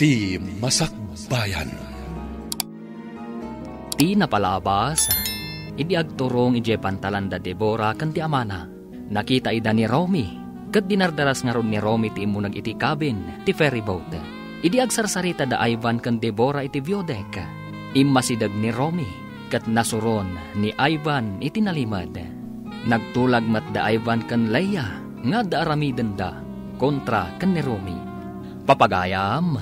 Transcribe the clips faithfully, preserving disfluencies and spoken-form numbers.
Ti Masakbayan. Ti napalabas, idi agturong idiay pantalan da Debora ken ti amana, nakita ida ni Romy, ket dinardaras ngarud ni Romy ti immuneg iti cabin ti ferryboat. Idi agsarsarita da Ivan ken Debora iti viewdeck, immasideg ni Romy, ket nasuron ni Ivan iti nalimed. Nagtulag met da Ivan ken Leia nga adda aramidenda kontra ken ni Romy. Papagayam,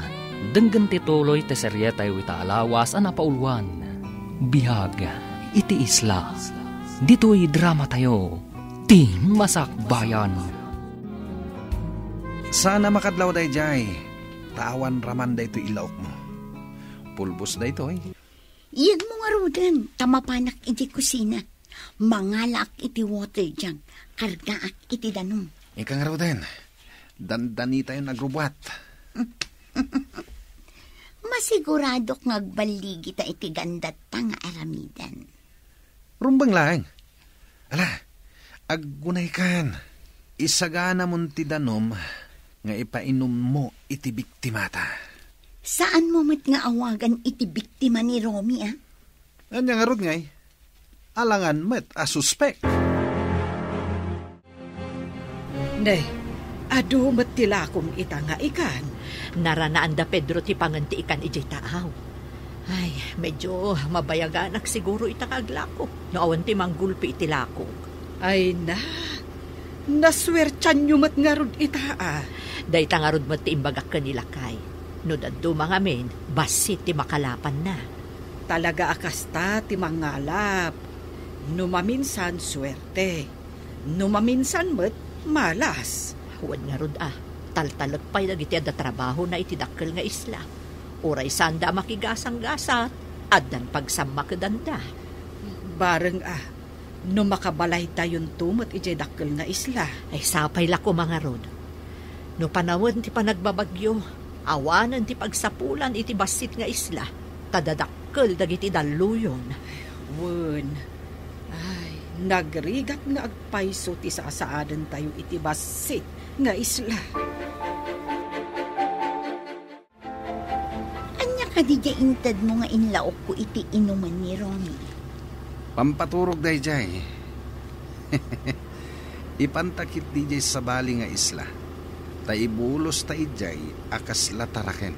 denggen ti tuloy ti serietayo ita a lawas a napauluan, Biag iti Isla. Ditoy dramatayo, Ti Masakbayan. Saan a makadlaw daydiay, ta awan raman daytoy ilaokmo. Pulbos daytoy. Iyegmo ngaruden, ta mapanak iti kusina. Mangalaak iti water jug, kargaak iti danum. Ika ngaruden, dandanitayon agrubuat. Masiguradok nga agballigita iti gandatta nga aramiden. Rumbeng laeng. Ala, aggunaykan. Isaganamon ti danum nga ipainummo iti biktimata. Saanmo met nga awagan iti biktima ni Romy, a? Ania ngarud ngay? Alangan met a suspek. Ne, adu met ti lakom ita nga ikan. Naranaan da Pedro ti pangen ti ikan idiay taaw. Ay, medyo mabayaganak siguro ita nga aglako no awan ti manggulpi iti lakok. Ay na, nasuertianyo met ngarud ita, a. Dayta ngarud met ti imbagak ken ni lakay. No dadduma ngamin, bassit ti makalapanna. Talaga a kasta ti mangalap. No maminsan, suerte. No maminsan met, malas. Wen ngarud a, taltalek pay dagiti adda trabahona iti dakkel nga isla. Uray saanda a makigasanggasat, addan pagsammakedanda. Bareng a, no makabalaytayonto met idiay dakkel nga isla. Ay, sapay la koma ngarud. No panawen ti panagbabagyo, awanen ti pagsapulan iti bassit nga isla, ta dadakkel dagiti dalluyon. Wen, ay, nagrigat nga agpayso ti sasaadentayo iti bassit nga isla. Ania kadi diay intedmo nga inlaokko iti inumen ni Romy? Pampaturog daydiay. Ipanta ketdi diay sabali nga isla, ta ibulosta idiay a kasla taraken.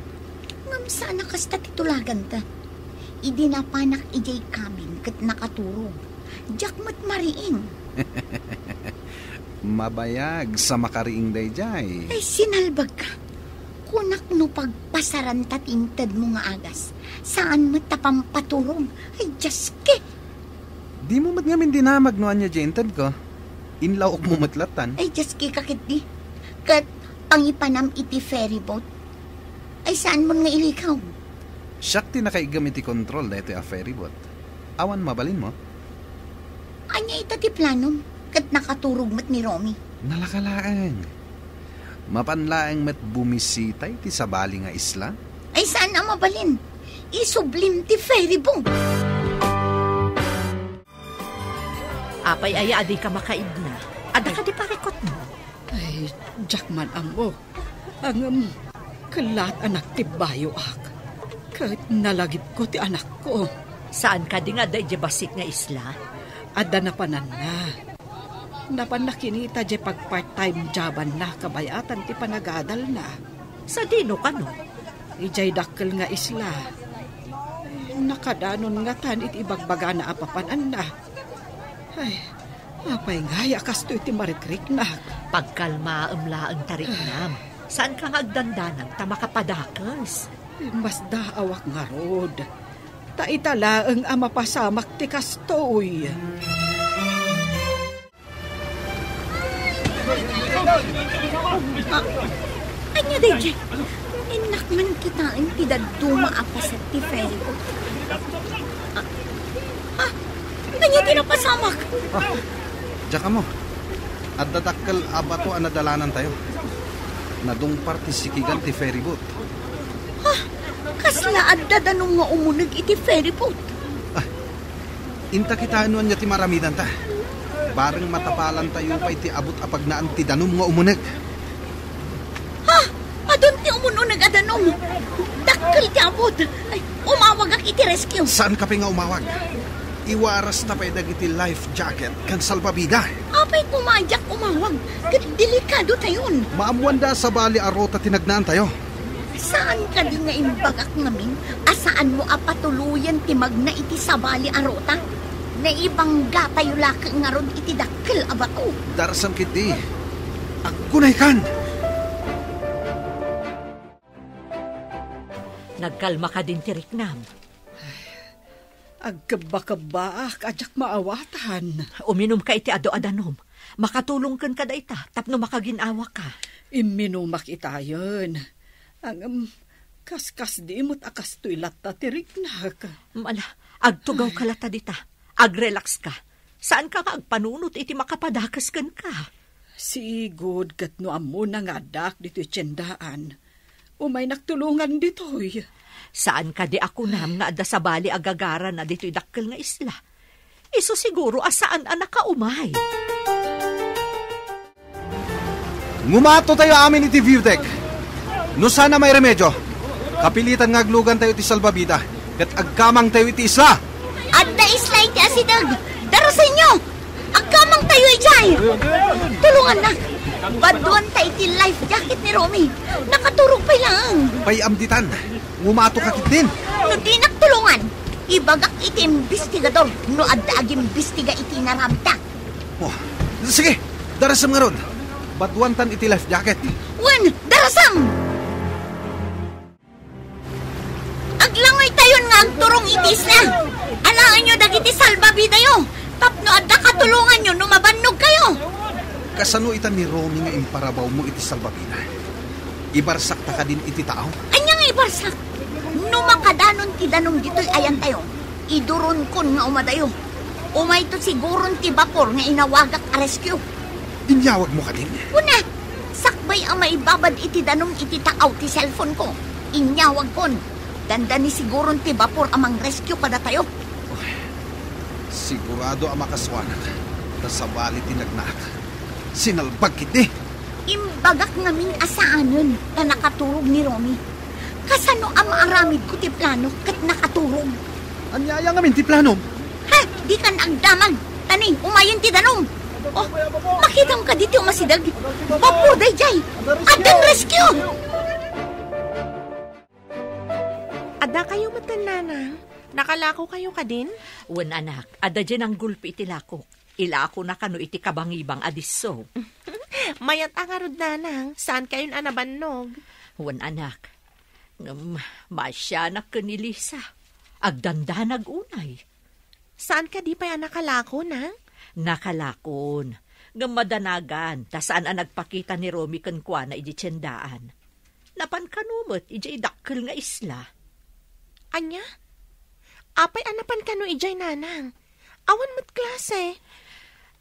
Ngem saan a kasta ti tulaganta. Idi napanak idiay cabin ket nakaturog, diak met mariing. Mabayag sa makariing daydiay. Ay, sinalbagka. Kunak no pagpasaranta ti intedmo nga agas. Saan met ta pampaturog. Ay, Diyos ke! Dimo met ngamin dinamag no ania diay intedko. Inlaokmo met lattan. Ay, Diyos ke, kaketdi. Ket pangipanam iti ferryboat. Ay, saanmon nga ilikaw? Siak ti nakaiggem iti kontrol daytoy a ferryboat. Awan mabalinmo? Ania ita ti planom? Ket nakaturog met ni Romy. Nalaka laeng. Mapan laeng met bumisita iti sabali nga isla? Ay, saan a mabalin? Isublim ti ferryboat. Apay aya a dika makaibna? Adda kadi parikutmo? Ay, diak man ammo. Ngem, kellaat a nagtibbayoak. Ket nalagipko ti anakko. Saan kadi nga adda idiay bassit nga isla? Adda napananna. Napanna kinita diay pag-part-time jobanna kabayatan ti panagadalna. Sadino kano? Idiay dakkel nga isla. Nakadanon ngatan iti ibagbagana a papananna. Ay, apay ngay a kastoy ti marikriknak? Pagkalmaem laeng, tariknam. Saanka nga agdandanag ta makapadakes. Masdaawak ngarud. Ta ita laeng a mapasamak ti kastoy. Ah, ania daydiay? Innak man kitaen ti dadduma a paset ti ferryboat. Ah, ah, ania ti napasamak? Ah, diak ammo. Adda dakkel a bato a nadalanantayo. Nadungpar ti sikigan ti ferryboat. Ah, kasla adda danum nga umuneg iti ferryboat? Ah, inta kitaen no ania ti maaramidanta. Bareng matapalantayo pay ti abut a pagnaan ti danum nga umuneg. Ha? Adun ti umun-uneg a danum? Dakkel ti abut. Ay, umawagak iti rescue. Saanka pay nga umawag? Iwarasta pay dagiti life jacket ken salbabida. Apay koma diak umawag? Ket delikadotayon. Maammoanda a sabali a ruta ti nagnaantayo. Saan kadi nga imbagak ngamin a saanmo a patuloyen ti magna iti sabali a ruta? Naibanggatayo laeng ngarud iti dakkel a bato. Darasam ketdi. Aggunaykan! Nagkalma kadin ti riknam? Agkebba-kebbaak a diak maawatan. Uminumka iti adu a danum. Makatulong kenka dayta tapno makagin-awaka. Imminumak itayen. Ngem, kaskasdi met a kastoy latta ti riknak. Ala, agtugawka latta dita. Agrelaxka. Saanka nga agpanunot iti makapadakes kenka. Sigud ket no ammona nga addaak ditoy tiendaan, umaynak tulongan ditoy. Saan kadi a kunam nga adda sabali a gagarana ditoy dakkel nga isla? Isu siguro a saan a nakaumay. Ngumatotayo amin iti view deck. No saan a mairemedio, kapilitan nga aglugantayo iti salbabida ket agkamangtayo iti isla. Adda isla iti asideg. Darasenyo! Agkamangtayo idiay! Tulongannak! Baduanta iti life jacket ni Romy. Nakaturog pay laeng. Pay-am ditan. Ngumatoka ketdin. No dinak tulongan, ibagak iti imbestigador no adda agimbistiga iti inaramidta. Oh, sige, darasem ngarud. Baduantan iti life jacket. Wen, darasem! Aglangoytayon nga agturong iti isla. Alaenyo dagiti salbabidayo tapno adda katulonganyo no mabannogkayo. Kasano ita ni Romy nga imparabawmo iti salbabida? Ibarsakta kadin iti tao? Ania nga ibarsak? No makadanon ti danum ditoy ayantayo, iduronkon nga umadayo. Umayto siguron ti bapor nga inawagak a rescue. Inyawagmo kadin? Kuna, sakbay a maibabad iti danum iti taaw ti cellphone-ko, inyawagkon. Dandani siguron ti bapor a mangrescue kadatayo. Oy, sigurado a makasuanak, ta sabali ti nagnaak. Sinalbag ketdi. Imbagak ngamin a saanen ta nakaturog ni Romy. Kasano a maaramidko ti plano ket nakaturog? Ania aya ngamin ti planom? Ha? Dikan agdamag. Tani, umayen ti danum. Oh, makitam kadi ti umasideg? Bapor daydiay. Addan rescue! Addakayo metten, nanang? Nakalakokayo kadin? Wen, anak, adda diay nanggulpi iti lakok. Ilakona kano iti kabangibang a disso. Mayat a ngarud, nanang, saankayon a nabannog. Wen, anak, ngem maasianak ken ni Lisa. Agdandanag unay. Saan kadi pay a nakalako, nang? Nakalakon. Ngem madanagan, ta saan a nagpakita ni Romy kenkuana idiay tiendaan. Napan kano met idiay dakkel nga isla. Ania? Apay a napan kano idiay, nanang? Awan met klase.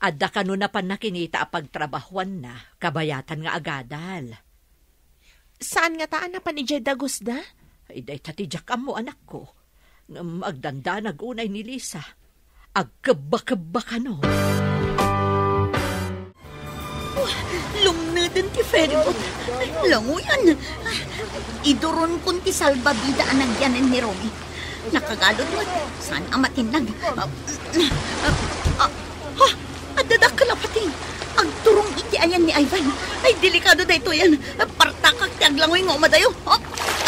Adda kano napanna kinita a pagtrabahuanna, kabayatan nga agadal. Saan ngata a napan idiay dagusda? Ay, dayta ti diak ammo, anakko. Ngem agdandanag unay ni Lisa. Agkebba-kebba kano. Oh, lumneden ti ferryboat. Langoyan. Iduronkon ti salbabida a nagyanen ni Romy. Nakagalud met. Saan a matinnag. Ah, ah, ah, ah, adda dakkel a pating. Agturong iti ayan ni Ivan. Ay, delikado daytoyen. Partakak ti aglangoy nga umadayo. Ah,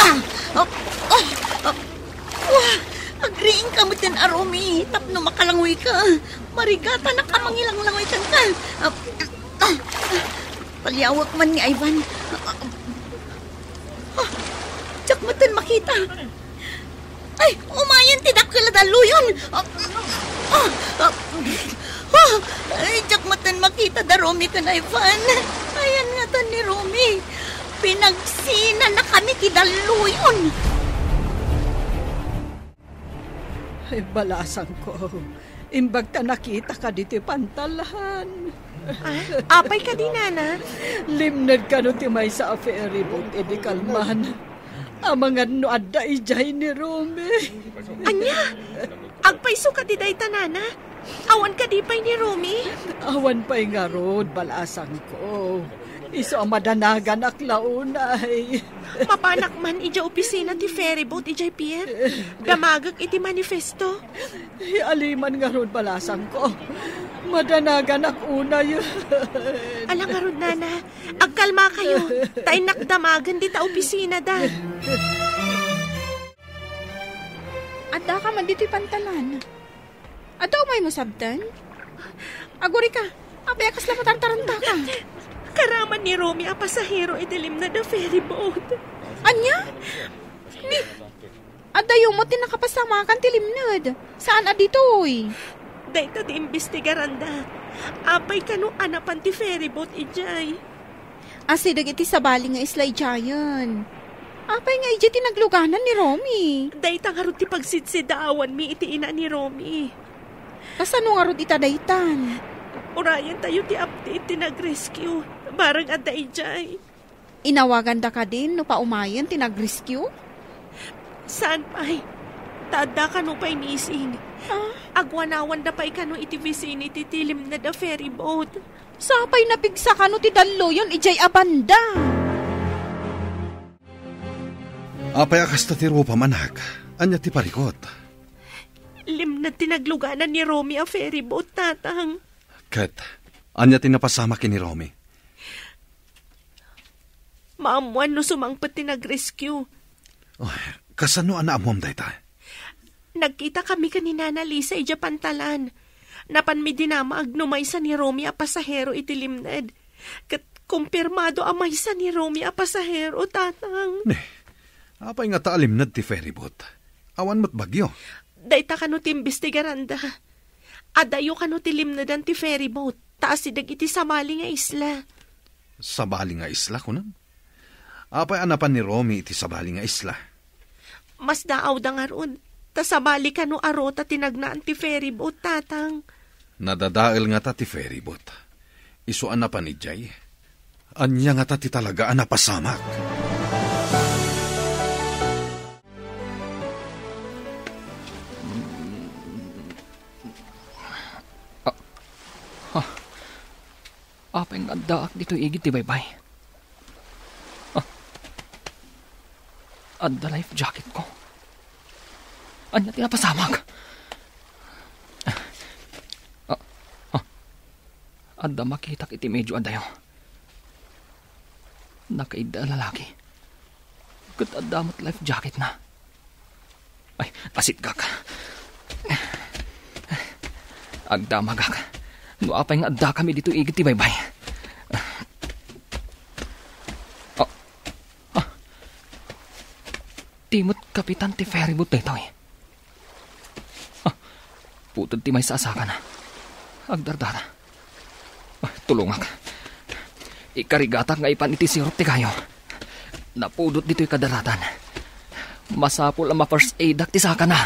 ah, ah, ah, ah. Wah, agriingka metten a Romy tapno makalangoyka. Marigatanak a mangilanglangoy kenka. Ah, ah, ah. Paliawek man ni Ivan. Ah, ah, ah. Diak metten makita. Ay, umayen ti dakkel a dalluyon! Ah, ah, ah, ah, ay, diak metten makita da Romy ken Ivan. Ayan ngatan ni Romy. Pinagsinanakami ti dalluyon. Ay, balasangko. Imbag ta nakitaka ditoy pantalan. Ah, apay kadi, nana? Limned kano ti maysa a ferryboat idi kalman. Amangan no adda idiay ni Romy. Ania? Agpayso kadi dayta, nana? Awan kadi pay ni Romy? Awan pay ngarud, balasangko. Isu a madanaganak la unay. Mapanak man idiay opisina ti ferryboat idiay pier. Damagek iti manifesto. Aliman ngarud balasangko. Madanaganak unay. Ala ngarud, nana. Agkalmakayo. Ta innak damagen dita opisinada. Addaka man ditoy pantalan. Adda umaymo sabten? Agurika, apay a kasla matartarantaka? Karaman ni Romy a pasahero iti limned a ferryboat. Ania? Ni, addayo met ti nakapasamakan ti limned. Saan a ditoy? Dayta ti imbestigaranda. Apay kano a napan ti ferryboat idiay? Asideg iti sabali nga isla idiayen. Apay nga idiay ti nagluganan ni Romy? Dayta ngarud ti pagsidsidaawanmi iti ina ni Romy. Kasano ngarud ita daytan? Urayentayo ti update ti nag-rescue. Bareng adda idiay. Inawaganda kadin no paumayen ti nag-rescue? Saan pay? Ta adda kano pay missing. Ah? Aguanawanda pay kano iti vicinity ti limned a ferryboat. Sapay napigsa kano ti dalloyon idiay a banda. Apay a kasta ti rupam, anak? Ania ti parikut? Limned ti nagluganan ni Romy a ferryboat, Tatang. Ket, ania ti napasamak ken ni Romy? Maammoan no sumangpet ti nag-rescue. Ay, kasano a naammoam dayta? Nagkitakami ken ni Nana Lisa idiay pantalan. Napanmi dinamag no maysa ni Romy a pasahero iti limned. Ket kumpirmado a maysa ni Romy a pasahero, Tatang. Ne, apay ngata a limned ti ferryboat? Awan met bagyo. Dayta kano ti imbestigaranda. Adayo kano ti limnedan ti ferryboat, ta asideg iti sabali nga isla. Sabali nga isla, kunam? Apay a napan ni Romy iti sabali nga isla? Masdaawda ngarud, ta sabali kano a ruta ti nagnaan ti ferryboat, Tatang. Nadadael ngata ti ferryboat. Isu a napan idiay. Ania ngata ti talaga a napasamak? Ah, ah. Apay nga addaak ditoy igid ti baybay? Ah. Adda life jacket ko. Ania ti napasamak? Ah, ah. Adda makitak iti medio adayo. Nakaidda a lalaki. Ket adda met life jacketna. Ay, asitgak. Agdamagak. No apay nga addakami ditoy igid ti baybay. Ah, ah. Ti met kapitan ti ferryboat daytoy. Ah, puted ti maysa a sakana. Agdardara. Ah, tulongak. Ikarigatak nga ipan iti sirup ti kayo. Napudot ditoy kadaratan. Masapul a ma-first aidak ti sakana.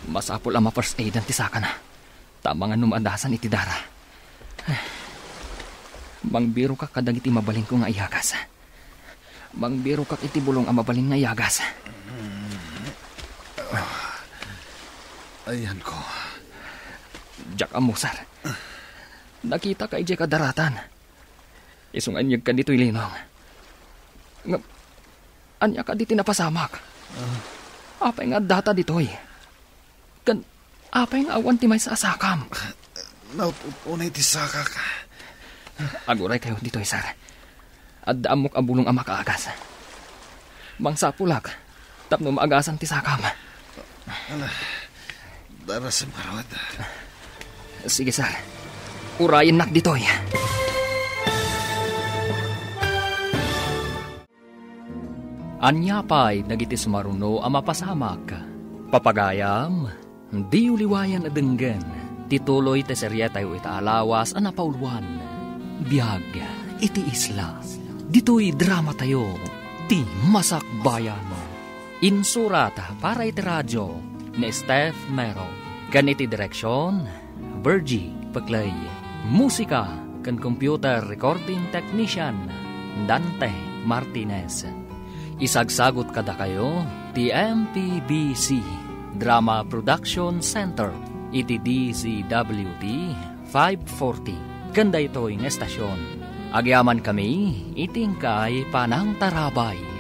Masapul a ma-first aidan ti sakana. Ta amangan no maadasan iti dara. Mangbirokak kadagiti mabalinko nga iyagas. Mangbirokak iti bulong a mabalin nga iyagas. Ayanko. Diak ammo, sir. Nakitak idiay kadaratan. Isu nga inyegka ditoy linong. Ngem, ania kadi ti napasamak? Ah. Apay nga addata ditoy? Ken apay nga awan ti maysa a sakam? Naut-ut unay ti sakak. Aguray kayo ditoy, sir. Adda ammok a bulong a makaagas. Mangsapulak tapno maagasan ti sakam. Ala, darasem ngarud. Sige, sir. Urayennak ditoy. Ania pay dagiti sumaruno a mapasamak? Papagayam, diyo liwayan a denggen ti tuloy ti serietayo ita a lawas a napauluan, Biag iti Isla. Ditoy dramatayo, ti Masakbayan. Insurat para iti radio ni Steph Mero, ken iti direksion, Virgie Peclay. Musika ken computer recording technician, Dante Martinez. Isagsagut kadakayo ti M P B C Drama Production Center iti D Z W T five forty. ken daytoy nga estasion. Agyamankami iti inkay panangtarabay.